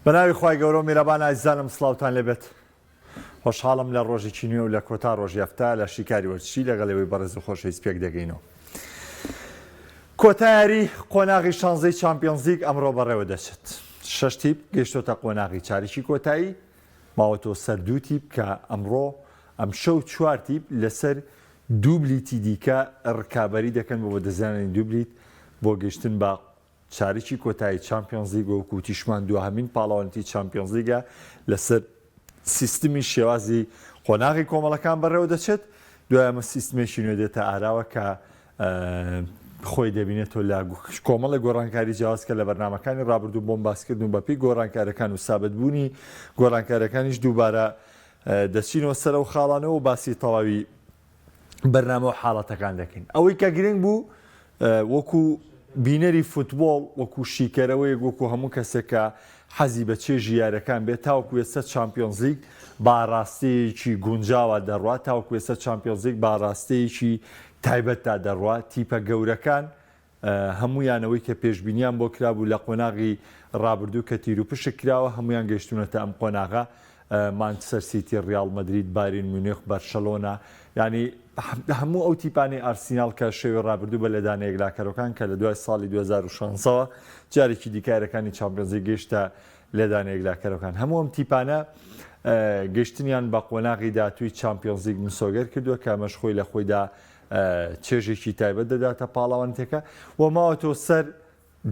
بەناوی خوای گەورە و میرەبان ئازیزانم سڵاوتان لێبێت خۆشحاڵم لە ڕۆژێکی نوێ و لە کۆتا ڕۆژی هەفتە لە شیکاری وەرزشی لەگەڵ ئێوەی بەڕێز و خۆشەویست پێک دەگەینەوە. کۆتا یاری قۆناغی شانزەی چامپیۆنزلیگ ئەمڕۆ بەڕێوە دەچێت. شەش تیپ گەیشتۆتە قۆناغی چارەکی کۆتایی، ماوەتەوە سەر دوو تیپ کە ئەمڕۆ ئەمشەو چوار تیپ لەسەر دوو بلیتی دیکە ڕکابەری دەکەن بۆ بەدەستهێنانی دوو بلیت بۆ گەیشتن بە چارەکی کۆتایی چامپیۆنزلیگ وەکو وتیشمان دواهەمین پاڵەوانێتی چامپیۆنزلیگە لەسەر سیستمی شێوازی قۆناغی کۆمەڵەکان بەڕێوە دەچێت، دوای ئەمە سیستمێکی نوێ دێتە ئاراوە کە خۆی دەبینێتەوە لە کۆمەڵێک گۆڕانکاری جیاواز کە لە بەرنامەکانی ڕابردوو بۆم باسکردن و بەپێی گۆڕانکارەکان و سابتبوونی گۆڕانکارەکانیش دووبارە دەچینەوە سەر ئەو خاڵانەوە و باسی تەواوی بەرنامە و حاڵەتەکان دەکەین. ئەوەی کە گرنگ بوو وەکو بینەری فوتبۆڵ، وەکو شیکەرەوەیەک، وەکو هەموو کەسێک کە حەزی بە چێژی یاریەکان بێت، تاوەکو ئێستا چامپیۆنزلیگ بە ئاراستەیەکی گونجاوە دەڕوات، تاوەکو ئێستا چامپیۆنزلیگ بە ئاراستەیەکی تایبەتدا دەڕوات، تیپە گەورەکان هەموویان ئەوەی کە پێشبینیان بۆ کرابوو لە قۆناغی رابردوو کە تیروپشک کراوە هەموویان گەیشتوونەتە ئەم قۆناغە، مانچستەر سیتی، ریاڵ مەدرید، بایرن میونخ، بەرشەلۆنە، یانی هەموو ئەو تیپانەی ئارسیناڵ کە شەوی رابردوو بە لێدانە یەکلاکەرەکان کە لە دوای ساڵی 2016 وە جارێکی دیکە یاریەکانی چامپیۆنزلیگ گەیشتە لێدانە یەکلاکەرەکان هەموو ئەم تیپانە گەیشتنیان بە قۆناغی داهاتووی چامپیۆنزلیگ مسۆگەر کردووە کە ئەمەش خۆی لە خۆیدا چێژێکی تایبەت دەداتە پاڵەوانێتیەکە و ماوەتەوە سەر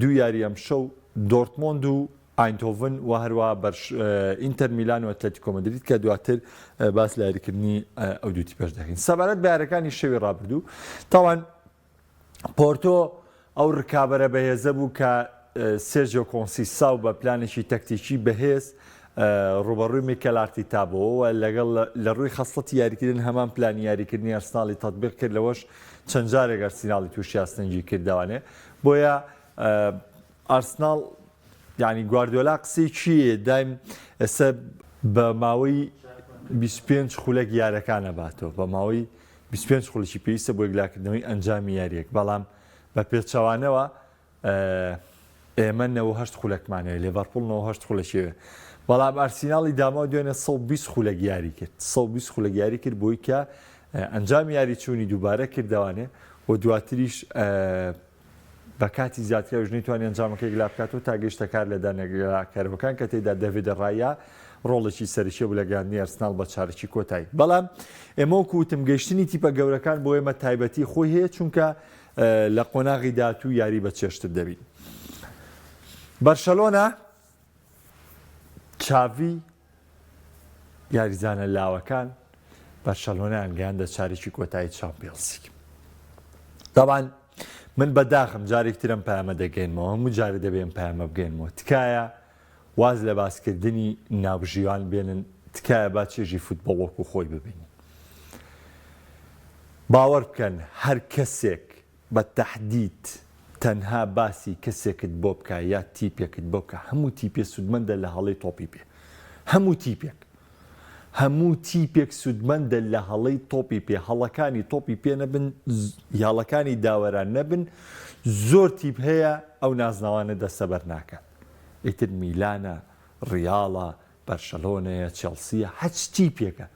دوو یاری ئەمشەو دۆرتمۆند و ئاینتۆڤن و هەروەها بەرش ئینتەر میلان و ئەتلەتیکۆ مەدرید کە دواتر باس لە یاریکردنی ئەو دوو تیپەش دەکەین. سەبارەت بە یاریەکانی شەوی ڕابردوو تاوان پۆرتۆ ئەو رکابەرە بەهێزە بوو کە سێرجیۆ کۆنسیساو بە پلانێکی تەکتیکی بەهێز ڕووبەڕووی میکێل ئارتیتا بووەوە و لەگەڵ لە ڕووی خەسڵەتی یاریکردن هەمان پلانی یاریکردنی ئەرسناڵی تەتبیق کرد لەوەش چەند جارێک ئەرسیناڵی تووشی ئاستەنگی کردەوانێ بۆیە ئارسناڵ یانی گواردیۆلا قسەی چییە دایم ئێستا بە ماوەی 25 خولەک یارەکان ئەباتەوە بە ماوەی 25 خولەکی پێویستە بۆ یەکلاکردنەوەی ئەنجامی یاریەک بەڵام بە پێچەوانەوە ئێمە 98 خولەکمان هەیە لێڤەرپوڵ 98 خولەکی بەڵام ئارسیناڵی داماو دوێنێ 120 خولەک یاری کرد 120 خولەک یاری کرد بۆی کە ئەنجامی یاری چوونی دووبارە کردوانێ و دواتریش بە کاتی زیادکراویش نەیتوانی ئەنجامەکە یەکلا بکاتەوە تا گەیشتە کار لێدانە یەکلاکەرەوەکان کە تێیدا دەڤید ڕایا ڕۆڵێکی سەرەکی هەبوو لە گەیاندنی ئەرسناڵ بە چارەکی کۆتایی. بەڵام ئێمە وەکو وتم گەیشتنی تیپە گەورەکان بۆ ئێمە تایبەتی خۆی هەیە چونکە لە قۆناغی داهاتوو یاری بە چێژتر دەبین. بەرشەلۆنە چاڤی یاریزانە لاوەکان بەرشەلۆنەیان گەیاندە چارەکی کۆتایی چامپیۆنزلیگ. تاوان من بەداخم جارێک ترم پەیامە دەگەێنمەوە هەموو جارێ دەبێ ئەم پەیامە بگەێنمەوە تکایە واز لە باسکردنی ناوبژیوان بێنن تکایە با چێژی فوتبۆڵ وەکو خۆی ببینین باوەڕ بکەن هەر کەسێک بە تەحدید تەنها باسی کەسێکت بۆ بکا یا تیپێکت بۆ بکا هەموو تیپێ سوودمەندە لە هەڵەی تۆپی پێ هەموو تیپێک هەموو تیپێک سوودمەندە لە هەڵەی تۆپی پێ هەڵەکانی تۆپی پێ نەبن هەڵەکانی داوەران نەبن زۆر تیپ هەیە ئەو نازناوانە دەستەبەر ناکات ئیتر میلانە ڕیاڵە بەرشەلۆنەیە چێڵسیە هەچ تیپێکە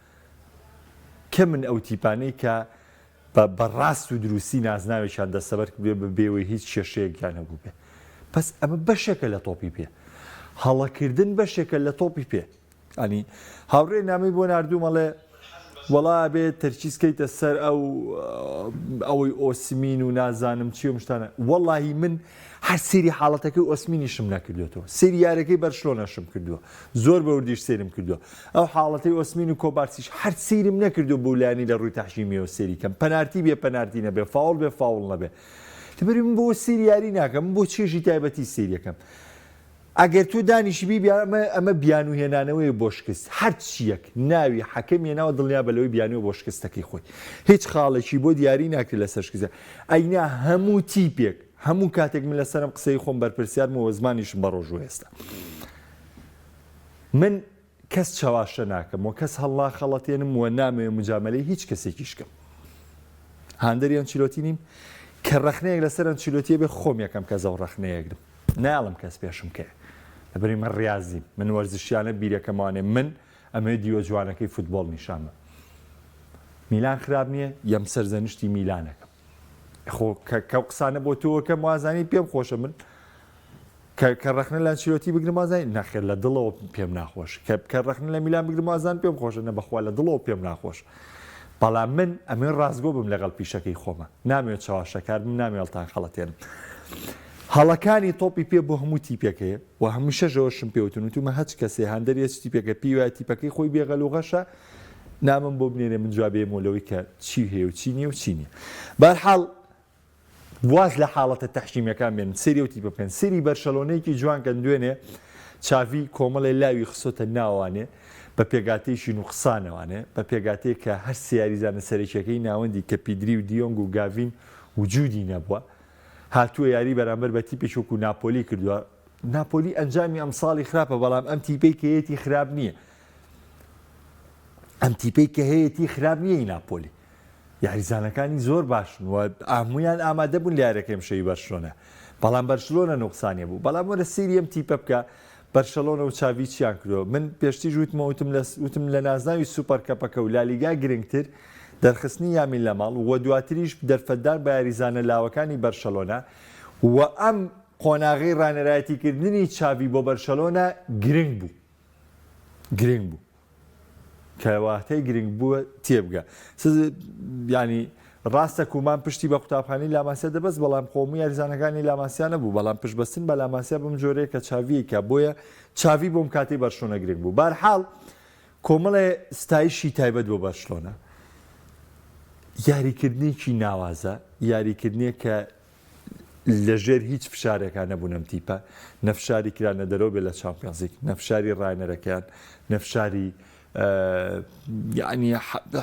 کەمن ئەو تیپانەی کە بە بە ڕاست و دروستی نازناوێکیان دەستەبەر کردبێ بە بێوەی هیچ کێشەیەکیان هەبووبێ بەس ئەمە بەشێکە لە تۆپی پێ هەڵەکردن بەشێکە لە تۆپی پێ ئەنی هاوڕێ نامەی بۆ ناردووم ئەڵێ وەڵا ئەبێ تەرکیز کەیتە سەر ئەو ئەوەی ئۆسمین و نازانم چی و مشتانە وەڵاهی من هەر سەیری حاڵەتەکەی ئۆسمینیشم نەکردوێتەوە سەیری یارەکەی بەرشلۆنەشم کردووە زۆر بە وردیش سەیرم کردووە ئەو حاڵەتەی ئۆسمین و کۆبارسیش هەر سەیرم نەکردووە بەو لایەنی لە ڕووی تەحکیمیەوە سەیری کەم پەنارتی بێ پەنارتی نەبێ فاوڵ بێ فاوڵ نەبێ لەبەری من بۆ سەیری یاری ناکەم من بۆ چێژی تایبەتی سەیریەکەم ئەگەر تۆ دانیشیبی ئەمە ئەمە بیانوو هێنانەوەیە بۆ شکست هەر چیەک ناوی حەکەم هێناوە دڵنیابە لەوەی بیانووە بۆ شکستەکەی خۆی هیچ خاڵێکی بۆ دیاری ناکرێت لەسەر شکستە ئەینا هەموو تیپێک هەموو کاتێک من لەسەرم قسەی خۆم بەرپرسیارم و زمانیشم بە ڕۆژوو ئێستا من کەس چەواشە ناکەم و کەس هەڵناخەڵەتێنم و نامەوێ مجامەلەی هیچ کەسێکیش کەم. هاندەری ئەنچیلۆتی نیم، کە ڕەخنەیەک لەسەر ئەنچیلۆتیە بێ خۆم یەکەم کەس ئەو ڕەخنەیە ئەگرم. نایەڵم کەس پێشم کەوێ. لەبەرئەوەی من ڕیازیم، من وەرزشیانە بیرەکەمەوانێ من ئەمەوێ دیوە جوانەکەی فوتبۆڵ نیشان بەم. میلان خراپ نییە، یەم سەرزەنشتی میلانەکەم. خۆ کە کەو قسانە بۆ تۆ ئەکەم وازانی پێم خۆشە من کە کە ڕەخنە لە ئەنچیلۆتی بگرم وازانی نەخێر لە دڵەوە پێم ناخۆش کە کە ڕەخنە لە میلان بگرم وازان پێم خۆشە نە بەخوا لە دڵەوە پێم ناخۆش بەڵام من ئەمێ ڕاستگۆ بم لەگەڵ پیشەکەی خۆمە نامەوێت چەواشەکار بم نامەوێت هەڵتان خەڵەتێنم هەڵەکانی تۆپی پێ بۆ هەموو تیپێک هەیە و هەمیشەش ئەوەشم پێ وتون وتومە هەچ کەسێ هاندەری هەچ تیپێکە پێی وایە تیپەکەی خۆی بێ غەل و غەشە نامەم بۆ بنێرێ من جواب بێمەوە لەوەی کە چی هەیە و چی نییە و چی نییە بەرحاڵ واز لە حاڵەتە تەحکیمیەکان بێنن سەیری ئەو تیپە بکەن سەیری بەرشەلۆنەیەکی جوان کەن دوێنێ چاڤی کۆمەڵێ لاوی خستۆتە ناوانێ بە پێگاتەیەکی نوقسانەوانێ بە پێگاتەیەک کە هەر سێ یاریزانە سەرەکیەکەی ناوەندی کە پیدری و دیۆنگ و گاڤین وجودی نەبووە هاتووە یاری بەرامبەر بە تیپێکی وەکو ناپۆلی کردووە ناپۆلی ئەنجامی ئەمساڵی خراپە بەڵام ئەم تیپەی کە یەتی خراپ نییە ئەم تیپەی کە هەیەتی خراپ نییە ی ناپۆلی یاریزانەکانی زۆر باشن و هەموویان ئامادە بوون لە یاریەکەی ئەمشەوی بەرشلۆنە بەڵام بەرشلۆنە نوقسانیە بوو بەڵام وەرە سەیری ئەم تیپە بکە بەرشەلۆنە و چاڤی چیان کردووە من پێشتیش وتمە وتم لە وتم لە نازناوی سوپەر کەپەکە و لالیگا گرنگتر دەرخستنی یامین لەماڵ و دواتریش دەرفەتدان بە یاریزانە لاوەکانی بەرشەلۆنە و ئەم قۆناغەی ڕانەرایەتیکردنی چاڤی بۆ بەرشەلۆنە گرنگ بوو گرنگ بوو کە واتای گرنگ بووە تێبگە ینی ڕاستە کومان پشتی بە قوتابخانەی لاماسیا دەبەست بەڵام خۆمو یاریزانەکانی لاماسیا نەبوو بەڵام پشتبەستن بە لاماسیا بەم جۆرەیە کە چاڤیەکە بۆیە چاڤی بۆم کاتی بەرشلۆنە گرنگ بوو بارحاڵ کۆمەڵێ ستایشی تایبەت بۆ بەرشلۆنە یاریکردنێکی ناوازە یاریکردنێک کە لە ژێر هیچ فشارێکا نەبوون ئەم تیپە، نە فشاری کرانە دەرەوە بێ لە چامپیۆنزلیگ، نە فشاری ڕاهێنەرەکەیان، نە فشاری یعنی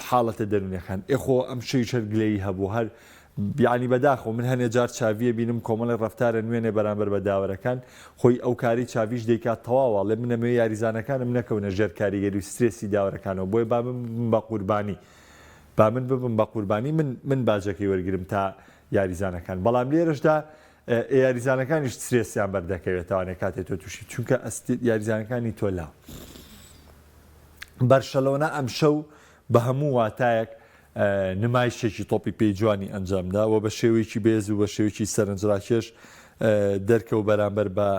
حاڵەتە دەروونیەکان. ئێ خۆ ئەم شەویش هەر گلەیی هەبوو هەر یعنی بەداخەوە من هەنێ جار چاڤیە بینم کۆمەڵی ڕەفتارە نوێنێ بەرامبەر بە داوەرەکان خۆی ئەو کاری چاڤیش دەیکات تەواوە ئەڵێ من ئەمەوێ یاریزانەکانم نەکەونە ژێر کاریگەری و سترێسی داوەرەکانەوە بۆیە با من ببم بە قوربانی با من ببم بە قوربانی من من باجەکەی وەرگرم تا یاریزانەکان بەڵام لێرەشدا یاریزانەکانیش سترێسیان بەردەکەوێتەوانێ کاتێ تۆ تووشی چونکە یاریزانەکانی تۆ لا بەرشەلۆنە ئەمشەو بە هەموو واتایەک نمایشێکی تۆپی پێی جوانی ئەنجامدا و بە شێوەیەکی بێز و بە شێوەیەکی سەرنجڕاکێش دەرکەوت بەرامبەر بە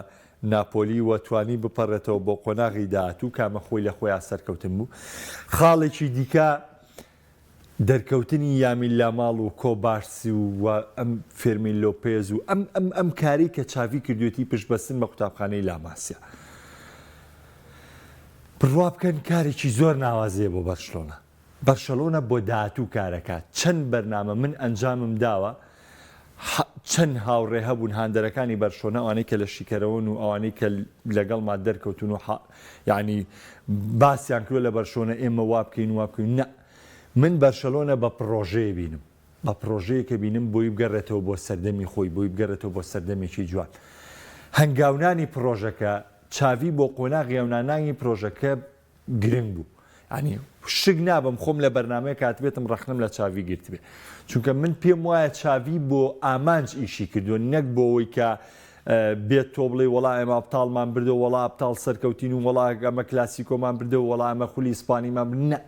ناپۆلی و توانی بپەڕێتەوە بۆ قۆناغی داهاتوو کامە خۆی لە خۆیان سەرکەوتن بوو خاڵێکی دیکە دەرکەوتنی یامین لاماڵ و کۆبارسی و ئەم فێرمین لۆپێز و ئەم ئەم ئەم کارەی کە چاڤی کردوێتی پشت بەستن بە قوتابخانەی لاماسیا بڕوا بکەن کارێکی زۆر ناوازەیە بۆ بەرشلۆنە بەرشەلۆنە بۆ داهاتوو کارەکات چەند بەرنامە من ئەنجامم داوە چەند هاوڕێ هەبوون هاندەرەکانی بەرشۆنە ئەوانەی کە لە شیکەرەوەن و ئەوانەی کە لەگەڵما دەرکەوتون و یعنی باسیان کردوە لە بەرشۆنە ئێمە وا بکەین وا بکەین نا من بەرشەلۆنە بە پڕۆژەیە بینم بە پڕۆژەیەکە بینم بۆی بگەڕێتەوە بۆ سەردەمی خۆی بۆی بگەڕێتەوە بۆ سەردەمێکی جوان هەنگاونانی پڕۆژەکە چاوی بۆ قۆناغی هەونانانی پرۆژەکە گرنگ بوو یانی شک نابەم خۆم لە بەرنامەیەک هاتبێتم ڕەخنەم لە چاڤی گرتبێ چونکە من پێم وایە چاڤی بۆ ئامانج ئیشی کردووە نەک بۆ ئەوەی کە بێت تۆ بڵێ وەڵا ئێمە ئەبتاڵمان بردەوە وەڵا ئەبتاڵ سەرکەوتین و وەڵا ئەمە کلاسیکۆمان بردەوە وەڵا ئەمە خولی ئیسپانیمان برد نە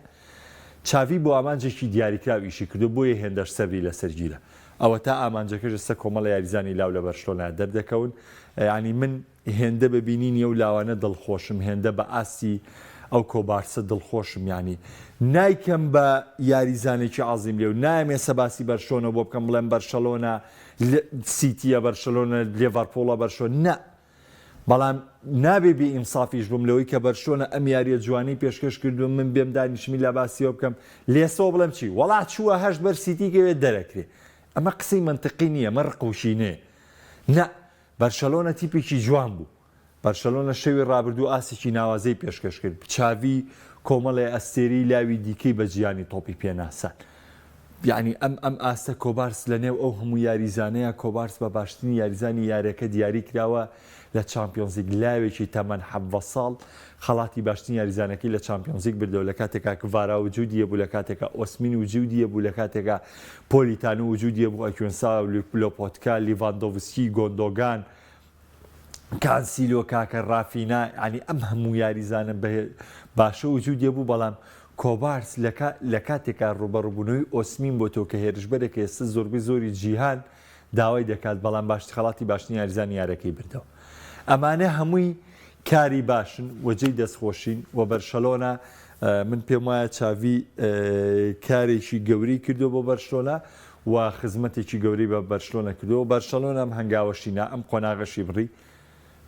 چاڤی بۆ ئامانجێکی دیاریکراو ئیشی کردو بۆیە هێندەش سەبری لەسەر گیرە ئەوە تا ئامانجەکەش ئێستا کۆمەڵە یاریزانی لاو لە بەرشلۆنە دەردەکەون یانی من هێندە بە بینینی ئەو لاوانە دڵخۆشم هێندە بە ئاستی ئەو کۆبارسە دڵخۆشم یانی نایکەم بە یاریزانێکی عەزیم لێ و نایەم ئێستا باسی بەرشلۆنە بۆ بکەم بڵێم بەرشەلۆنە سیتیە بەرشەلۆنە لێڤەرپوڵە بەرشۆ نە بەڵام نابێ بێ ئینسافیش بم لەوەی کە بەرشلۆنە ئەم یاریە جوانەی پێشکەش کردووە من بێم دانیشمی لا باسیەوە بکەم لێسەوە بڵێم چی وەڵا چووە هەشت بەر سیتی کەوێت دەرەکرێ ئەمە قسەی مەنتقی نییە ئەمە ڕق و کینەیە نا بەرشەلۆنە تیپێکی جوان بوو. بەرشەلۆنە شەوی رابردوو ئاستێکی ناوازەی پێشکەش کرد. چاڤی کۆمەڵێ ئەستێرەی لاوی دیکەی بە جیهانی تۆپی پێ ناساند. یەعنی ئەم ئەم ئاستە کۆبارس لە نێو ئەو هەموو یاریزانەیە کۆبارس بە باشترین یاریزانی یاریەکە دیاری کراوە لە چامپیۆنزلیگ لاوێکی تەمەن 17 ساڵ خەڵاتی باشترین یاریزانەکەی لە چامپیۆنزلیگ بردەوە لە کاتێکا کڤارا وجودی هەبوو لە کاتێکا ئۆسمین وجودی هەبوو لە کاتێکا پۆلیتانۆ وجودی هەبوو ئەکیۆنسا لۆپۆتکا لیڤاندۆڤسکی گۆندۆگان. کانسیلۆ کاکە ڕافینا ینی ئەم هەموو یاریزانە باشە وجودیە بوو بەڵام کۆبارس لە کاتێکا ڕوبەڕوبوونەوەی ئۆسمین بۆ تۆ کە هێرشبەرێکە ئێستا زۆربەی زۆری جیهان داوای دەکات بەڵام باش خەڵاتی باشترین یاریزانی یارەکەی بردەوە ئەمانە هەمووی کاری باشن و جێی دەستخۆشین و بەرشەلۆنە من پێم وایە چاڤی کارێکی گەورەی کردو بۆ بەرشلۆنە و خزمەتێکی گەورەی بە بەرشلۆنە کردووە بەرشەلۆنە ئەم هەنگاوەشی نا ئەم قۆناغەشی بڕی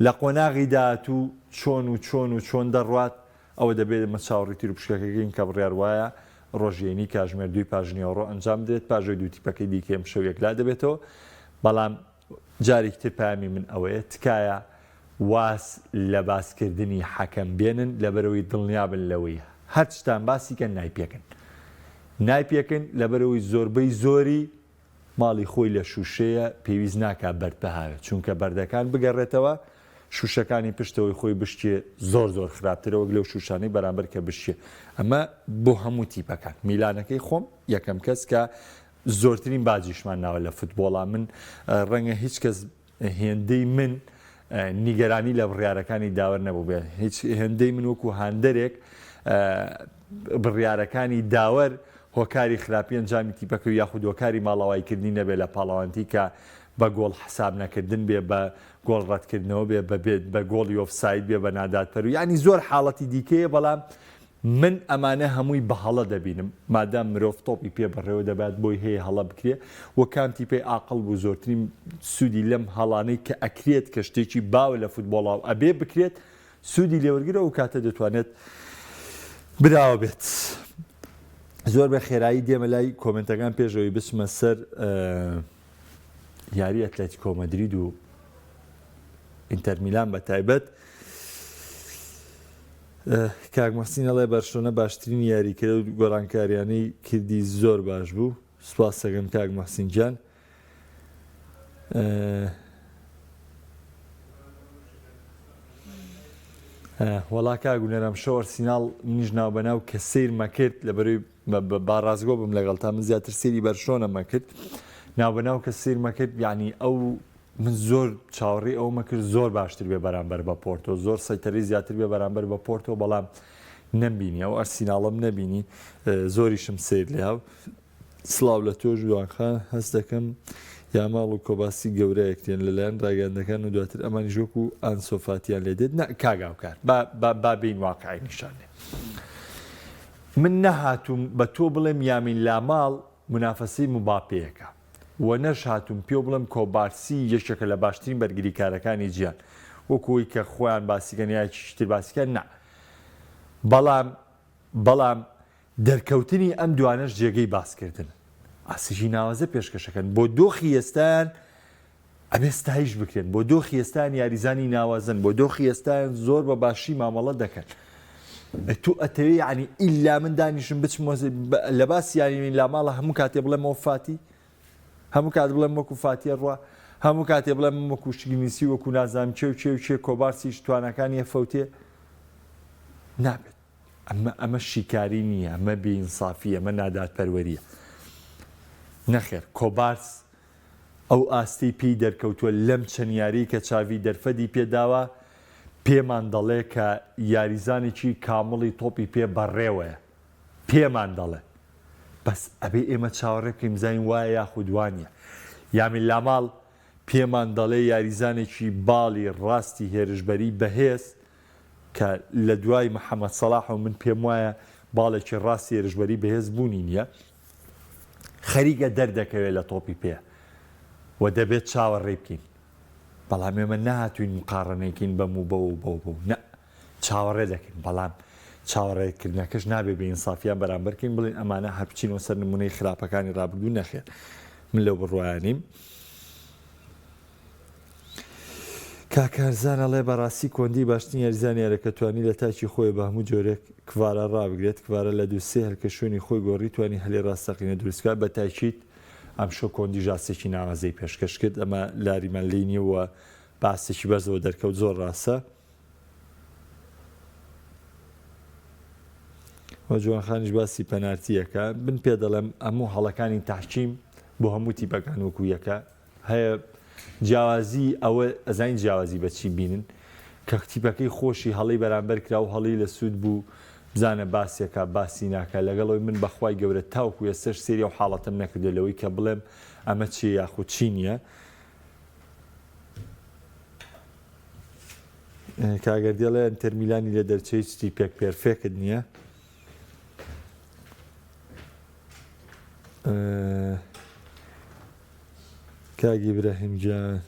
لە قۆناغی داهاتوو چۆن و چۆن و چۆن دەڕوات ئەوە دەبێت ئێمە چاوەڕێی تیروپشکەکە کەین کە بڕیار وایە ڕۆژی هەینی کاژمێر دووی پاش نیوەڕۆ ئەنجام بدرێت پاش ئەوەی دوو تیپەکەی دیکە ئەمشەو یەکلا دەبێتەوە بەڵام جارێکی تر پەیامی من ئەوەیە تکایە واز لە باسکردنی حەکەم بێنن لەبەرئەوەی دڵنیابن لەوەی هەرچتان باسی کەن نایپێکن نایپێکن لەبەرئەوەی زۆربەی زۆری ماڵی خۆی لە شوشەیە پێویست ناکا بەرد بهاوێت چونکە بەردەکان بگەڕێتەوە شوشەکانی پشتەوەی خۆی بشکێ زۆر زۆر خراپترە وەک لەو شوشانەی بەرامبەر کە بشکێ ئەمە بۆ هەموو تیپەکان میلانەکەی خۆم یەکەم کەس کە زۆرترین باجیشمان ناوە لە فتبۆڵا من ڕەنگە هیچ کەس هێندەی من نیگەرانی لە بڕیارەکانی داوەر نەبووبێ هیچ هێندەی من وەکو هاندەرێک بڕیارەکانی داوەر هۆکاری خراپی ئەنجامی تیپەکە و یاخود هۆکاری ماڵاوایکردنی نەبێ لە پاڵەوانتی کە بە گۆڵ حساب نەکردن بێ بە گۆڵ ڕەتکردنەوە بێ بە بێت بە گۆڵی ئۆفساید بێ بە نادادپەرو یانی زۆر حاڵەتی دیکەیە بەڵام من ئەمانە هەمووی بە هەڵە دەبینم، مادام مرۆڤ تۆپی پێ بەڕێوە دەبات بۆی هەیە هەڵە بکرێ و کام تیپەی ئاقڵ بوو زۆرترین سوودی لەم هەڵانەی کە ئەکرێت کە شتێکی باوە لە فوتبۆڵا و ئەبێ بکرێت سوودی لێوەرگرە ئەو کاتە دەتوانێت براوە بێت. زۆر بە خێرایی دێمە لای کۆمنتەکان پێشەوەی بچمە سەر یاری ئەتلەتیکۆ مەدرید و ئینتەرمیلان بە تایبەت. کاک محسین ئەڵێ بەرشلۆنە باشترین یاریکەرە و گۆڕانکاریانەی کردی زۆر باش بوو سوپاس دەکەم کاک محسین گیان وەڵا کاک گونەرام شەو ئەرسیناڵ منیش ناوبەناو کە سەیرمە کرد لە بەرەی با ڕاستگۆ بم لەگەڵتا من زیاتر سەیری بەرشلۆنەمە کرد ناوبەناو کە سەیرمە کرد یعنی ئەو من زۆر چاوەڕێی ئەوەمە کرد زۆر باشتر بێ بەرامبەر بە پۆرتۆ زۆر سەیتەرەی زیاتر بێ بەرامبەر بە پۆرتۆ بەڵام نەمبینی ئەو ئەرسیناڵم نەبینی زۆریشم سیر لێ سڵاو لە تۆش جوانخان هەست دەکەم یاماڵ و کۆباسی گەورەیەکتێن لەلایەن ڕاگەندەکان و دواتر ئەمانیش وەکو ئانسۆفاتیان لێ دێت نا کاگاوکار با با با بین واقعی نیشانێ من نەهاتووم بە تۆ بڵێم یامین لاماڵ مونافەسەی مباپێیەکە و نەشهاتووم پێو بڵێم کۆبارسی یەکێکە لە باشترین بەرگریکارەکانی جیهان وەکو ئەوەی کە خۆیان باسیکەن یا یەکێکی تر باسیکەن نا بەڵام بەڵام دەرکەوتنی ئەم دوانەش جێگەی باسکردن ئاستێکی ناوازە پێشکەشەکەن بۆ دۆخی ئێستایان ئەبێ ستایش بکرێن بۆ دۆخی ئێستایان یاریزانی ناوازەن بۆ دۆخی ئێستایان زۆر بە باشی مامەڵە دەکەن تۆ ئەتەوێ یعنی ئیلا من دانیشم بچم لە باسی یاریمین لا ماڵە هەموو کاتێ بڵێمەوە فاتی هەموو کات بڵێم وەکو فاتیە ڕوا هەموو کاتێ بڵێم وەکو شگنیسی وەکو نازانم چێ و چێ و چێ کۆبارسیش تواناکانی ئەفەوتێ نابێت ئەمە ئەمە شیکاری نییە ئەمە بێئینسافیە ئەمە نادادپەروەریە نەخێر کۆبارس ئەو ئاستەی پێی دەرکەوتووە لەم چەند یاریەی کە چاڤی دەرفەدی پێداوە پێمان دەڵێ کە یاریزانێکی کامڵی تۆپی پێ بەڕێوەیە پێمان دەڵێ بەس ئەبێ ئێمە چاوەڕێ بکەین بزانین وایە یاخود وانیە یامین لاماڵ پێمان دەڵێ یاریزانێکی باڵی ڕاستی هێرشبەری بەهێز کە لە دوای محەمەد سەڵاحەوە من پێموایە باڵێکی ڕاستی هێرشبەری بەهێز بوونی نییە خەریکە دەردەکەوێت لە تۆپی پێ و دەبێت چاوەڕێی بکەین بەڵام ئێمە نەهاتوین مقاڕنەیکەین بەم و بەو و بەو بەو نە چاوەڕێ دەکەین بەڵام چاوەڕێکردنەکەش نابێ بە ئینسافیان بەرامبەرکەین بڵێن ئەمانە هەر بچینەوە سەر نمونەی خراپەکانی ڕابردوو نەخێر من لەو بڕوایە نیم. کاک کارزان ئەڵێ بەڕاستی کۆندی باشترین یاریزانی یاریەکە توانی لە تاکی خۆی بە هەموو جۆرێک کڤارا ڕابگرێت کڤارا لە دوو سێ هەلکە شوێنی خۆی گۆڕی توانی هەلی ڕاستەقینە دروست بکات بە تاکید ئەمشەو کۆندی ژاستێکی ناوازەی پێشکەش کرد ئەمە لاریمان لێی نییە و بە ئاستێکی بەرزەوە دەرکەوت زۆر ڕاستە و جوان خانیش باسی پەنارتیەکە من پێ دەڵێم هەموو هەڵەکانی تحکیم بۆ هەموو تیپەکان وەکو یەکە هەیە. جیاوازی ئەوە ئەزانین جیاوازی بە چی بینن کە تیپەکەی خۆشی هەڵەی بەرامبەر کرا و هەڵەی لە سوود بوو بزانە باسێکە باسی ناکا لەگەڵ ئەوەی من بەخوای گەورە تاوەکو ئێستەش سەیری ئەو حاڵەتەم نەکردووە لەوەی کە بڵێم ئەمە چیە یاخود چی نییە. کاک گەردی ئەڵێ ئینتەر میلانی لێ دەرچێ هیچ تیپێک perfect نییە. کاک ئیبراهیم گیان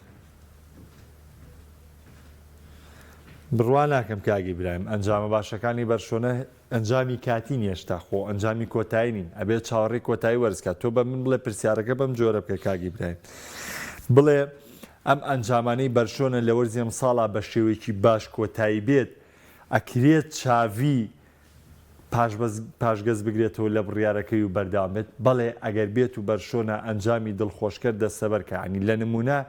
بڕوا ناکەم کاک ئیبراهیم ئەنجامە باشەکانی بەرشۆنە ئەنجامی کاتین هێشتا خۆ ئەنجامی کۆتایی نین ئەبێت چاوەڕێی کۆتایی وەرز کات تۆ بە من بڵێ پرسیارەکە بەم جۆرە بکە کاک ئیبراهیم بڵێ ئەم ئەنجامانەی بەرشۆنە لە وەرزی ئەمساڵا بە شێوەیەکی باش کۆتایی بێت ئەکرێت چاڤی پاشگەز بگرێتەوە لە بڕیارەکەی و بەردەوام بێت؟ بەڵێ ئەگەر بێت و بەرشۆنە ئەنجامی دڵخۆشکەر دەستەبەر کا یانی لە نمونە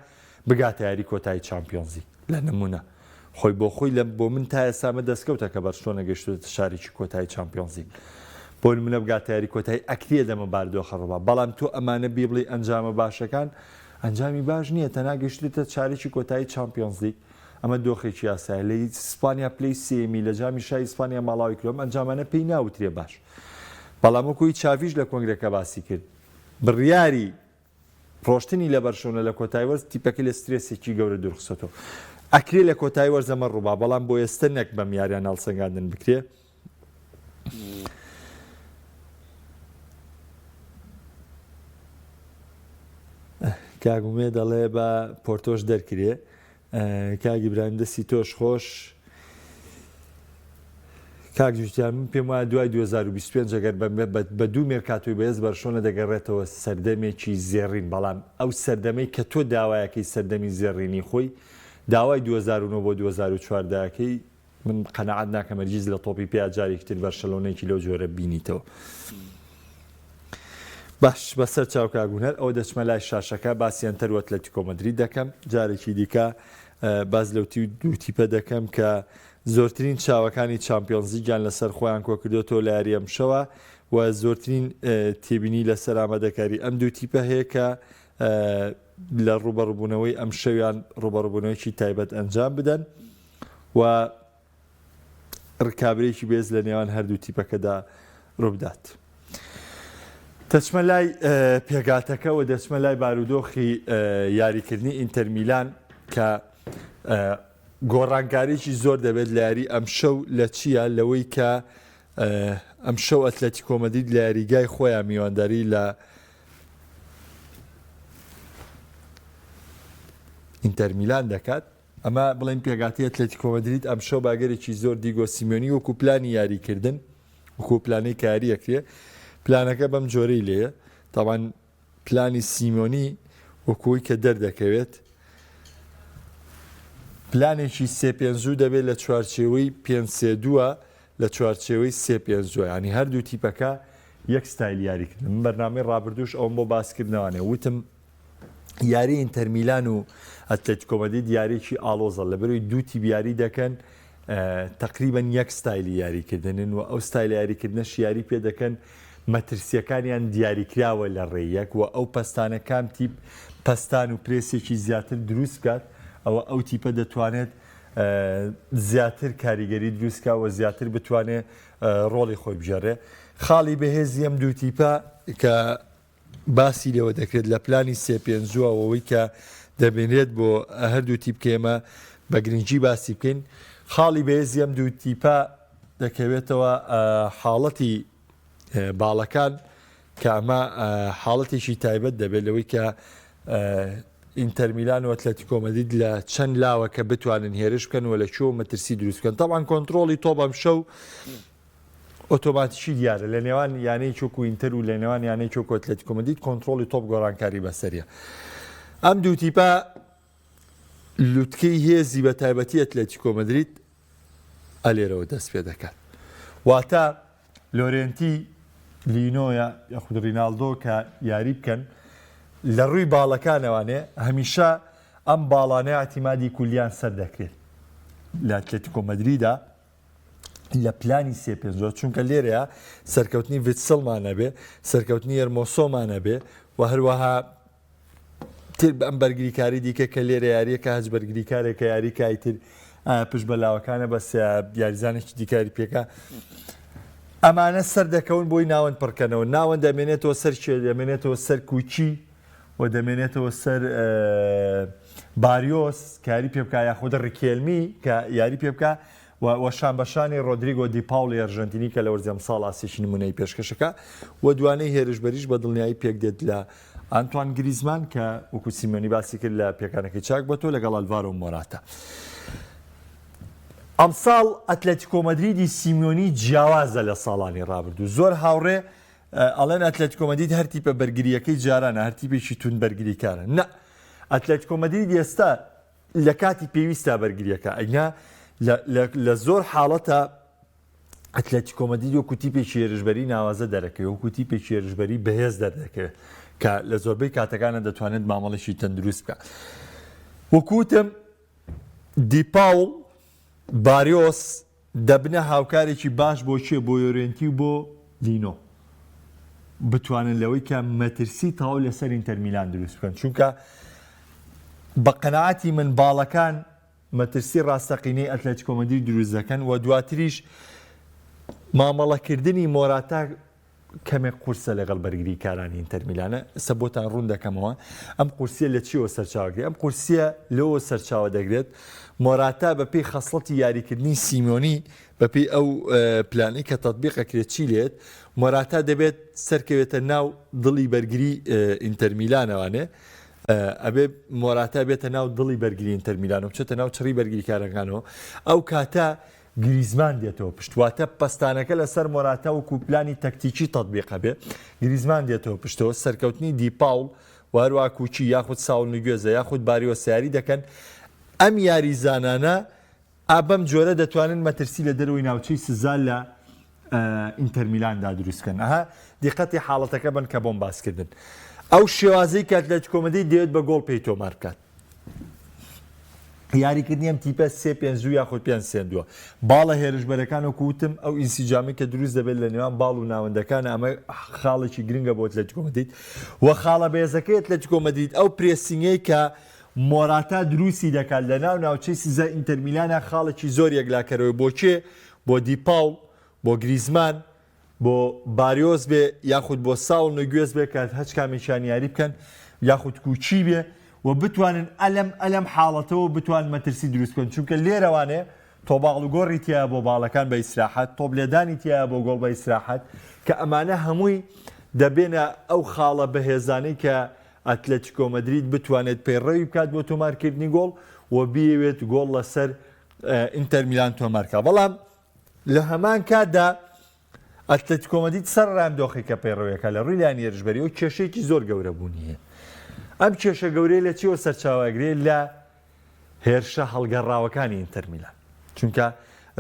بگاتە یاری کۆتایی چامپیۆنزلیگ لە نمونە خۆی بۆ خۆی لە بۆ من تا ئێستا ئەمە دەستکەوتە کە بەرشلۆنە گەیشتووەتە شارێکی کۆتایی چامپیۆنزلیگ بۆ نمونە بگاتە یاری کۆتایی ئەکرێ دەمە باردۆخە ڕووبا بەڵام تۆ ئەمانە بیبڵی ئەنجامە باشەکان ئەنجامی باش نییە تەنها گەیشتووتە چارێکی کۆتایی چامپیۆنزلیگ ئەمە دۆخێکی یاسایە لە ئیسپانیا پلەی سێیەمی لە جامی شای ئیسپانیا ماڵاوی کردووە ئەم ئەنجامانە پێی ناوترێ باش بەڵام وەکوی چاڤیش لە کۆنگرەکە باسی کرد بڕیاری ڕۆشتنی لە بەرشۆنە لە کۆتای وەرز تیپەکەی لە سترێسێکی گەورە دوورخستۆتەوە ئەکرێ لە کۆتای وەرز ئەمە ڕووبا بەڵام بۆ ئێستە نەک بەم یاریان هەڵسەنگاندن بکرێ کاک ئومێد دەڵێ بە پۆرتۆش دەرکرێ کاک ئیبراهیم دەستی تۆش خۆش کاک جوتیار من پێم وایە دوای 2025 ئەگەر بە دوو مێرکاتۆی بەهێز بەرشۆنە دەگەڕێتەوە سەردەمێکی زێڕین بەڵام ئەو سەردەمەی کە تۆ داوایەکەی سەردەمی زێڕینی خۆی داوای 2009 بۆ 2014 ەکەی من قەناعەت ناکەم هەرگیز لە تۆپی پێیا جارێکی تر بەرشەلۆنەیەکی لەو جۆرە بینیتەوە. باش بەسەر چاو کاک هونەر ئەوە دەچمە لای شاشەکە باسی ئەنتەر و ئەتلەتیکۆ مەدرید دەکەم جارێکی دیکە باس لەو دوو تیپە دەکەم کە زۆرترین چاوەکانی چامپیۆنزلیگیان لەسەر خۆیان کۆکردوێتەوە لە یاری ئەمشەوە و زۆرترین تێبینی لەسەر ئامادەکاری ئەم دوو تیپە هەیە کە لە ڕوبەڕبوونەوەی ئەم شەویان ڕوبەڕبوونەوەکی تایبەت ئەنجام بدەن. و ڕکابرێکی بێز لە نێوان هەردوو تیپەکەدا ڕووبدات. دەچمە لای پێگاتەکە و دەچمە لای بارودۆخی یاریکردنی ئینتەرمیلان کە گۆڕانکاریی زۆر دەبێت لە یاری ئەمشەو لە چییە لەوەی کە ئەمشەو ئەتلەتیکۆ مەدرید لە یاریگای خۆیان میوانداری لە ئینتەرمیلان دەکات. ئەمە بڵێین پێکهاتەی ئەتلەتیکۆ مەدرید ئەمشەو بە ئەگەرێکی زۆر دیگۆ سیمیۆنی وەکو پلانی یاریکردن وەکو پلانەی کە یاری ئەکرێ پلانەکە بەم جۆرەی لێیە تاوان پلانی سیمۆنی وەکوی کە دەردەکەوێت پلانێکی سێ پێنجوو دەبێت لە چوارچێوەی پێنج سێ دووە لە چوارچێوەی سێ پێنجوە ینی هەردوو تیپەکە یەک ستایل یاریکردن من بەرنامەی ڕابردووش ئەوم بۆ باسکردنەوانێ وتم یاری ئینتەر میلان و ئەتلەتیکۆ مەدرید یاریی ئاڵۆزە لەبەرەوەی دوو تیپ یاری دەکەن تقریبا یەک ستایلی یاریکردنن و ئەو ستایل یاریکردنەش یاری پێ دەکەن مەترسیەکانیان دیاریکراوە لە ڕێیەک و ئەو پەستانە کام تیپ پەستان و پرێسێکی زیاتر دروست بکات ئەوە ئەو تیپە دەتوانێت زیاتر کاریگەری دروستکە و زیاتر بتوانێت ڕۆڵی خۆی بگێڕێ خاڵی بەهێزی ئەم دوو تیپە کە باسی لێوە دەکرێت لە پلانی سێ پێنجووە ئەوەی کە دەبینرێت بۆ هەردوو تیپ کە ئێمە بە گرنگی باسی بکەین خاڵی بەهێزی ئەم دوو تیپە دەکەوێتەوە حاڵەتی باڵەکان کە ئەمە حاڵەتێکی تایبەت دەبێت لەوەی کە ئینتەرمیلان و ئەتلەتیکۆ مەدرید لە چەند لاوە کە بتوانن هێرش بکەن و لە کوێ مەترسی دروست بکەن تاوان کۆنتترۆڵی تۆپ ئەم شەو ئۆتۆماتیکی دیارە لە نێوان یانەی چۆک و ئینتەر و لە نێوان یانەی چۆک و ئەتلەتیکۆ مەدرید کۆنترۆڵی تۆپ گۆڕانکاری بەسەریە ئەم دوو تیپە لوتکەی هێزی بە تایبەتی ئەتلەتیکۆ مەدرید ئەلێرەوە دەست پێ دەکات واتە لۆرێنتی لینۆیە یاخود رینالدۆ کە یاری بکەن لە ڕووی باڵەکانەوانێ هەمیشە ئەم باڵانە ئەتیمادی کولیان سەر دەکرێت لە ئەتلەتیکۆ مەدریدا لە پلانی سێ پێنجەوە چونکە لێرەیە سەرکەوتنی ڤیتسڵمان ئەبێ سەرکەوتنی یەرمۆسۆمان ئەبێ و هەروەها. تر ئەم بەرگریکاری دیکە کە لێرە یاریەکە هەچ بەرگریکارێکە یاریکە ئیتر پشت بە لاوەکانە بەس یاریزانێکی دیکاری پێکە ئەمانە سەر دەکەون بۆی ناوەند پڕکەنەوە ناوەند دەمێنێتەوە سەر کێ دەمێنێتەوە سەر کوچی و دەمێنێتەوە سەر باریۆس کاری پێ بکە یاخود ڕیکێلمی کە یاری پێ بکە و شانبەشانی ڕۆدریگۆ دی پاولی ئەرژەنتینی کە لە وەرزی ئەمساڵ ئاستێکی نمونەی پێشکەشەکە و دوانەی هێرشبەریش بە دڵنیایی پێک دێت لە ئانتوان گریزمان کە وەکو سیمیۆنی باسی کرد لە پێکانەکەی چاک بۆتەوە لەگەڵ ئەلڤارۆ مۆراتا. ئەمساڵ ئەتلەتیکۆ مەدریدی سیمیۆنی جیاوازە لە ساڵانی ڕابردوو. زۆر هاوڕێ ئەڵێن ئەتلەتیکۆ مەدرید هەر تیپە بەرگرییەکەی جارانە، هەر تیپێکی توند بەرگریکارە. نا، ئەتلەتیکۆ مەدرید ئێستا لە کاتی پێویستا بەرگرییەکە، ئەگینا لە زۆر حاڵەتە ئەتلەتیکۆ مەدرید وەکو تیپێکی هێرشبەری ناوازە دەرەکەوێت، وەکو تیپێکی هێرشبەری بەهێز دەردەکەوێت کە لە زۆربەی کاتەکانە دەتوانێت مامەڵێکی تەندروست بکات. وەکو وتم دیپاوڵ باریۆس دەبنە هاوکارێکی باش بۆ کێ بۆ یۆرێنتی و بۆ لینۆ بتوانن لەوەی کە مەترسی تەواو لەسەر ئینتەرمیلان دروست بکەن چونکە بە قەناعەتی من باڵەکان مەترسی ڕاستەقینەی ئەتلەتیکۆ مەدرید دروست دەکەن و دواتریش مامەڵەکردنی مۆراتا کەمێک قورسە لەگەڵ بەرگریکارانی ئینتەر میلانە ئێستا بۆتان ڕوون دەکەمەوە ئەم قورسیە لە چیەوە سەرچاوە گرێت ئەم قورسیە لەوە سەرچاوە دەگرێت مۆراتا بەپێی خەسڵەتی یاریکردنی سیمیۆنی بەپێی ئەو پلانەی کە تەتبیق ئەکرێت چی لێت مۆراتا دەبێت سەرکەوێتە ناو دڵی بەرگری ئینتەر میلانەوانێ ئەبێ مۆراتا بێتە ناو دڵی بەرگری ئینتەر میلان و بچێتە ناو چڕی بەرگریکارەکانەوە ئەو کاتە گریزمان دێتەوە پشت واتە پەستانەکە لەسەر مۆراتا وەکو پلانی تەکتیکی تەتبیق هەبێ گریزمان دێتەوە پشتەوە سەرکەوتنی دیپاوڵ و هەروە کوچی یاخود ساول نگوێزە یاخود باریۆ سیاری دەکەن ئەم یاریزانانە ئا بەم جۆرە دەتوانن مەترسی لە دەرەوەی ناوچەی سزا لە ئینتەر میلاندا دروست بکەن. ئەها دیقەتی حاڵەتەکە بن کە بۆم باس کردن. ئەو شێوازەی کە ئەتلەتیکۆ مەدرید دەیەوێت بە گۆڵ پێی تۆمار بکات. یاریکردنی ئەم تیپە سێ پێنج دوو یاخود پێنج سێ دووە. باڵە هێرشبەرەکان وەکو وتم ئەو ئینسیجامی کە دروست دەبێت لە نێوان باڵ و ناوەندەکان ئەمە خاڵێکی گرنگە بۆ ئەتلەتیکۆ مەدرید و خاڵە بەهێزەکەی ئەتلەتیکۆ مەدرید ئەو pressing ەی کە مۆراتا دروستی دەکات لەناو ناوچەی سزای ئینتەرمیلانا خاڵێکی زۆر یەکلاکەرەوەیە بۆ کێ؟ بۆ دیپاوڵ، بۆ گریزمان، بۆ باریۆس بێ یاخود بۆ ساوڵ نوگوێز بێ کە هەچ کامێکیان یاری بکەن یاخود کوچی بێ و بتوانن ئەلەم ئەلەم حاڵەتەوە بتوان مەترسی دروست بکەن چونکە لێرەوانێ تۆباڵوگۆڕی تایە بۆ باڵەکان بە ئیسراحەت تۆپ لێدانی تایە بۆ گۆڵ بە ئیسراحەت کە ئەمانە هەمووی دەبێنە ئەو خاڵە بەهێزانەی کە ئەتلەتیکۆ مەدرید بتوانێت پەیڕەوی بکات بۆ تۆمارکردنی گۆڵ و بیەوێت گۆڵ لەسەر ئینتەر میلان تۆمارکا بەڵام لە هەمان کاتدا ئەتلەتیکۆ مەدرید سەرەڕای ئەم دۆخی کە پەیڕەویەکە لە ڕووی لایەنی هێرشبەریەوە کێشەیەکی زۆر گەورە بوونی هەیە ئەم کێشە گەورەیە لە چیەوە سەرچاوەگرێ لە هێرشە هەڵگەڕاوەکانی ئینتەر میلان چونکە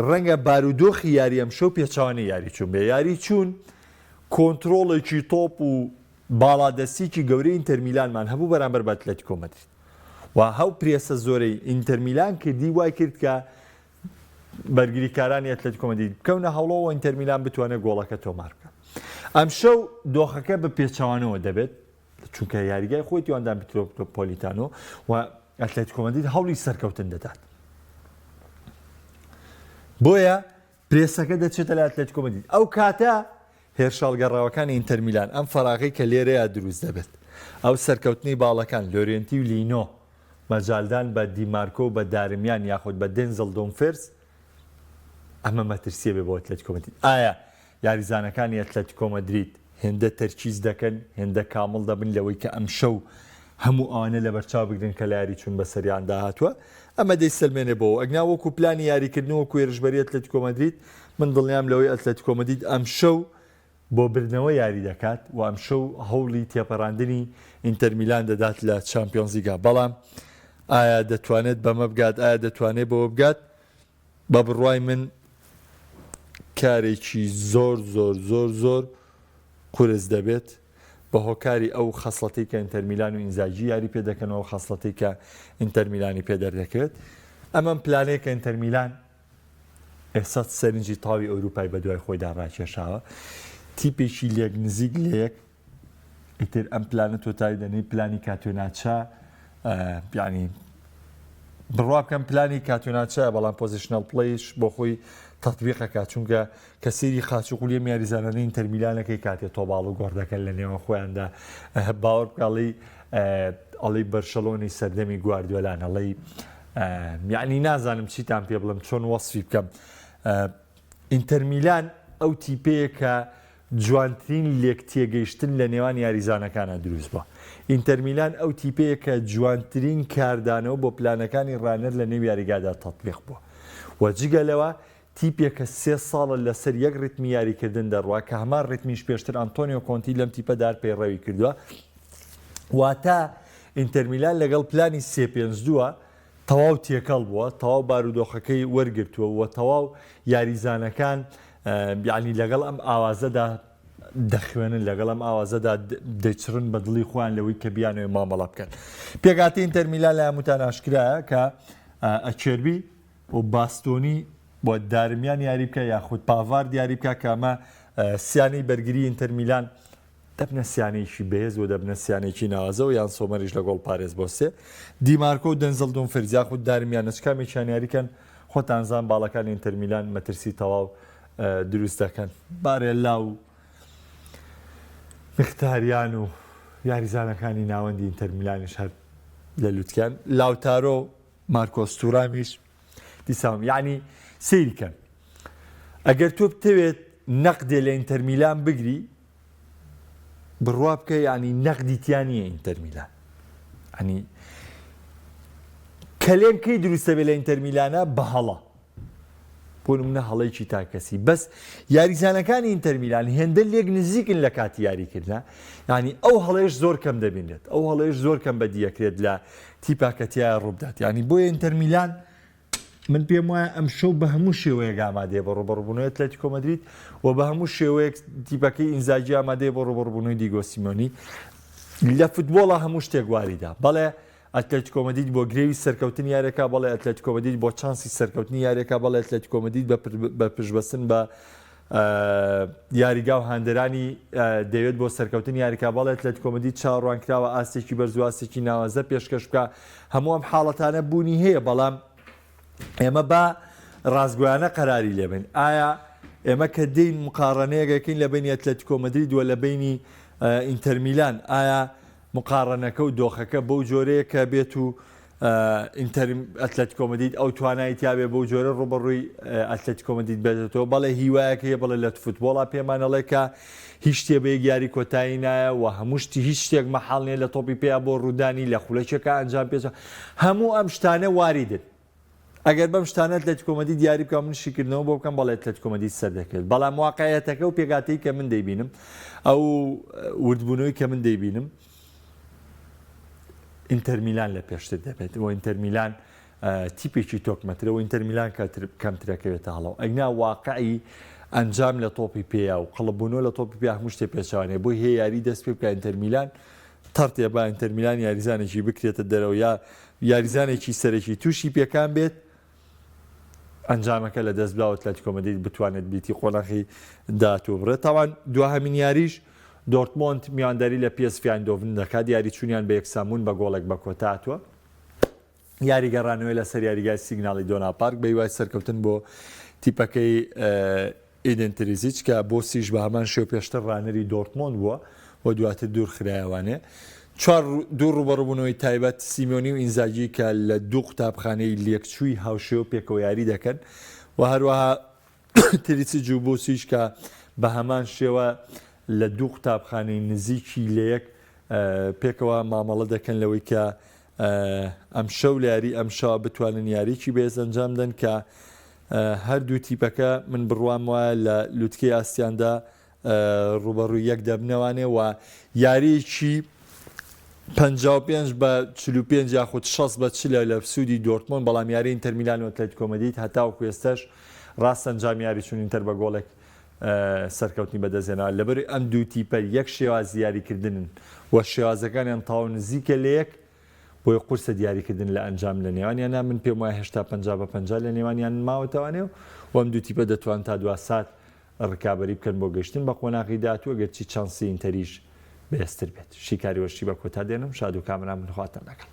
ڕەنگە بارودۆخی یاری ئەمشەو پێچەوانەی یاری چوون بێ یاری چوون کۆنترۆڵێکی تۆپ و باڵادەستیی گەورەی ئینتەرمیلانمان هەبوو بەرامبەر بە ئەتلەتیکۆ مەدرید و ئه و پرێسە زۆرەی ئینتەرمیلان کردی وای کرد کە بەرگریکارانی ئەتلەتیکۆ مەدرید بکەونە هەوڵەوە و ئینتەرمیلان بتوانێت گۆڵەکە تۆمار بکات. ئەمشەو دۆخەکە بە پێچەوانەوە دەبێت چونکە یاریگای خۆیتی واندا مترۆپۆلیتانۆ و ئەتلەتیکۆ مەدرید هەوڵی سەرکەوتن دەدات. بۆیە پرێسەکە دەچێتە لای ئەتلەتیکۆ مەدرید. ئەو کاتە هێرشە هەڵگەڕاوەکانی ئینتەر میلان، ئەم فەراغەی کە لێرەیا دروست دەبێت، ئەو سەرکەوتنەی باڵەکان، لۆرێنتی و لینۆ، مەجالدان بە دیمارکۆ و بە دارمیان یاخود بە دێنزڵ دۆمفێرس، ئەمە مەترسییە بێ بۆ ئەتلەتیکۆ مەدرید. ئایا یاریزانەکانی ئەتلەتیکۆ مەدرید هێندە تەرکیز دەکەن، هێندە کامڵ دەبن لەوەی کە ئەمشەو هەموو ئەوانە لەبەرچاو بگرن کە لە یاری چوون بەسەریاندا هاتووە؟ ئەمە دەیسەلمێنێ بۆ ئەگنا وەکو پلانی یاریکردن وەکو هێرشبەری ئەتلەتیکۆ مەدرید من دڵنیام لەوەی ئەتلەتیکۆ مەدرید ئەمشەو بۆ بردنەوە یاری دەکات و ئەمشەو هەوڵی تێپەڕاندنی ئینتەر میلان دەدات لە چامپیۆنزلیگا بەڵام ئایا دەتوانێت بەمە بگات ئایا دەتوانێت بەوە بگات بە بڕوای من کارێکی زۆر زۆر زۆر زۆر قورس دەبێت بە هۆکاری ئەو خەسڵەتەی کە ئینتەرمیلان و ئینزاگی یاری پێ دەکەن و ئەو خەسڵەتەی کە ئینتەرمیلانی پێ دەردەکەوێت ئەمەم پلانەیە کە ئینتەرمیلان ئێستا سەرنجی تاوی ئەوروپای بەدوای خۆیدا ڕاکێشاوە تیپێکی لێک نزیک لە یەک ئیتر ئەم پلانە تۆتای دەنێی پلانی کاتۆناچا. یعنی بڕوا بکەم پلانی کاتۆناچە بەڵام positional play ش بۆ خۆی تەتبیقەکە چونکە کە سەیری قاچ و قولی ئەم یاریزانانەی ئینتەرمیلانەکەی کاتێ تۆباڵ و گۆڕ دەکەن لە نێوان خۆیاندا باوەڕ بکە ئەڵێی ئەڵێی بەرشەلۆنی سەردەمی گواردیۆلان ئەڵێی یعنی نازانم چیتان پێ بڵم چۆن وەسفی بکەم ئینتەرمیلان ئەو تیپەیە کە جوانترین لێک تێگەیشتن لە نێوان یاریزانەکانە دروست بووە. ئینتەرمیلان ئەو تیپەیە کە جوانترین کاردانەوە بۆ پلانەکانی ڕانەر لە نێو یاریگادا تەتبیق بووە و جگە لەوە تیپێکە سێ ساڵە لەسەر یەک ڕیتمی یاریکردن دەڕوا کە هەمان ڕیتمیش پێشتر ئەنتۆنیۆ کۆنتی لەم تیپەدا پەیڕەوی کردووە واتە ئینتەرمیلان لەگەڵ پلانی سێ پێنج دووە تەواو تێکەڵ بووە تەواو بارودۆخەکەی وەرگرتووە و تەواو یاریزانەکان یعنی لەگەڵ ئەم ئاوازەدا دەخوێنن لەگەڵ ئەم ئاوازەدا دەچڕن بە دڵی خۆیان لەوەی کە بیانەوێ مامەڵە بکەن پێکاتی ئینتەرمیلان لە هەمووتان ئاشکرایە کە ئەچێربی و باستۆنی و دارمیان یاری بکە یاخود پاڤارد یاری بکە کە ئەمە سیانەی بەرگری ئینتەر میلان دەبنە سیانەیەکی بەهێز و دەبنە سیانێکی ناوازە و یان سۆمەریش لە گۆڵ پارێز بۆ سێ دیمارکۆ و دەنزڵ دومفریز یاخود دارمیان نەچ کامێکیان یاریکەن خۆتان زان باڵەکانی ئینتەر میلان مەترسی تەواو دروست دەکەن بارێلا و مختاریان و یاریزانەکانی ناوەندی ئینتەر میلانیش هەر لە لوتکیان لاوتارۆ مارکۆس تورامیش دیسان یعنی سەیری کەن ئەگەر تۆ بتەوێت نەقدێ لە ئینتەرمیلان بگری بڕوا بکە یعنی نەقدی تیا نییە ئینتەرمیلان ئەنی کەلێن کەی دروستە بێ لە ئینتەرمیلانە بە هەڵە بۆ نمونە هەڵەیەکی تاکەسی بەس یاریزانەکانی ئینتەرمیلان هێندە لێک نزیکن لە کاتی یاریکردنا یعنی ئەو هەڵەیەش زۆر کەم دەبینرێت ئەو هەڵەیەش زۆر کەم بەدیەکرێت لە تیپا کە تیایا ڕووبدات یعنی بۆیە ئینتەرمیلان من پێم وایە ئەم شەو بە هەموو شێوەیەک ئامادەیە بۆ ڕوبەڕبوونەوەی ئەتلەتیکۆ مەدرید و بە هەموو شێوەیەک تیپەکەی ئینزاگی ئامادەیە بۆ ڕوبەڕبوونەوەی دیگۆ سیمۆنی لە فوتبۆڵە هەموو شتێک واریدا بەڵێ ئەتلەتیکۆ مەدرید بۆ گرێوی سەرکەوتنی یاریەکە، بەڵێ ئەتلەتیکۆ مەدرید بۆ چانسی سەرکەوتنی یاریەکە، بەڵێ ئەتلەتیکۆ مەدرید بە پشتبەستن بە یاریگا و هاندەرانی دەیەوێت بۆ سەرکەوتنی یاریکە، بەڵێ ئەتلەتیکۆ مەدرید چاوەڕوانکراوە ئاستێکی بەرز و ئاستێکی ناوازە پێشکەش بکا، هەموو ئەم حاڵەتانە بوونی هەیە، بەڵام ئێمە با ڕاستگۆیانە قەراری لێبەین، ئایا ئێمە کە دێین مقاڕەنەیەک ئەکەین لە بەینی ئەتلەتیکۆ مەدرید و لە بەینی ئینتەرمیلان، ئایا مقاڕەنەکە و دۆخەکە بەو جۆرەیە کە بێت و ئینتەر ئەتلەتیکۆ مەدرید ئەو توانای تیاێ بەو جۆرە ڕوبەڕووی ئەتلەتیکۆ مەدرید بێتەوە بەڵێ هیوایەک هەیە بەڵێ لە فوتبۆڵا پێمان ئەڵێ کە هیچ شتێ بە یەک یاری کۆتایی نایە و هەموو شتی هیچ شتێک مەحاڵ نییە لە تۆپی پێیا بۆ ڕوودانی لە خولەکێکا ئەنجام پێچ هەموو ئەم شتانە واریدن ئەگەر بەم شتانە ئەتلەتیکۆ مەدرید یاری بکا من شیکردنەوە بۆ بکەم بەڵێ ئەتلەتیکۆ مەدرید سەردەکەوێت بەڵام واقعیەتەکە و پێکهاتەی کە من دەیبینم ئەو وردبوونەوەی کە من دەیبینم ئینتەرمیلان لە پێشتر دەبێت و ئینتەرمیلان تیپێکی تۆکمەترە و ئینتەرمیلان کەمترەکەوێتە هەڵەوە ئەگنا واقعی ئەنجام لە تۆپی پێیا و قڵبوونەوە لە تۆپی پێ هەموو شتێ پێچوانەیە بۆی هەیە یاری دەست پێ بکە ئینتەرمیلان تەڕتێ با ئینتەرمیلان یاریزانێکی بکرێتە دەرەوە یا یاریزانێکی سەرەکی تووشی پێکان بێت ئەنجامەکە لە دەست بدا و ئەتلەتیکۆ مەدرید بتوانێت بلیتی قۆناغی داهاتوو بڕێت تاوان دواهەمین یاریش دۆرتمۆند میوانداری لە پیێس ڤی ئایندۆڤن دەکات یاری چوونیان بە یەکسانبوون بە گۆڵێک بە کۆتا هاتووە یاری گەڕانەوەی لەسەر یاریگای سیگناڵی دۆنا پارک بە هیوای سەرکەوتن بۆ تیپەکەی ئیدن تریزیچ کە بۆسیش بە هەمان شێوە پێشتر ڕانەری دۆرتمۆند بووە و دواتر دوورخرایەوانێ. چوار دوو ڕووبەڕووبوونەوەی تایبەت سیمیۆنی و ئینزاگی کە لە دوو قوتابخانەی لێکچووی هاوشێوە پێکەوە یاری دەکەن و هەروەها تریسیج و بۆسیش کە بە هەمان شێوە لە دوو قوتابخانەی نزیکی لەیەک پێکەوە مامەڵە دەکەن لەوەی کە ئەمشەو لە یاری ئەمشەوە بتوانن یاریی بەهێز ئەنجام دەن کە هەردوو تیپەکە من بڕوام وایە لە لوتکەی ئاستیاندا ڕوبەڕووی یەک دەبنەوانێ و یاریەکی 55 بە 45 یاخود 60 بە 40 لە سوودی دۆرتمۆند بەڵام یاری ئینتەر میلان و ئەتلەتیکۆ مەدرید هەتاوەکو ئێستاش ڕاست ئەنجام یاری چون ئینتەر بە گۆڵێک سەرکەوتنی بەدەستهێنا لەبەر ئەم دوو تیپە یەک شێوازی یاریکردنن و شێوازەکانیان تەواو نزیکە لەیەک بۆیە قورسە دیاریکردن لە ئەنجام لە نێوانیانە من پێم وایە هێشتا 50 بە 50 لە نێوانیان ماوەتەوانێ و ئەم دوو تیپە دەتوان تا دوا سات ڕکابەری بکەن بۆ گەشتن بە قۆناغی داهاتوو ئەگەرچی چانسی ئینتەریش بەهێزتر بێت شیکاری وەرزشی بە کۆتا دێنم شاد و کامەران بن خواتان لەگەڵ.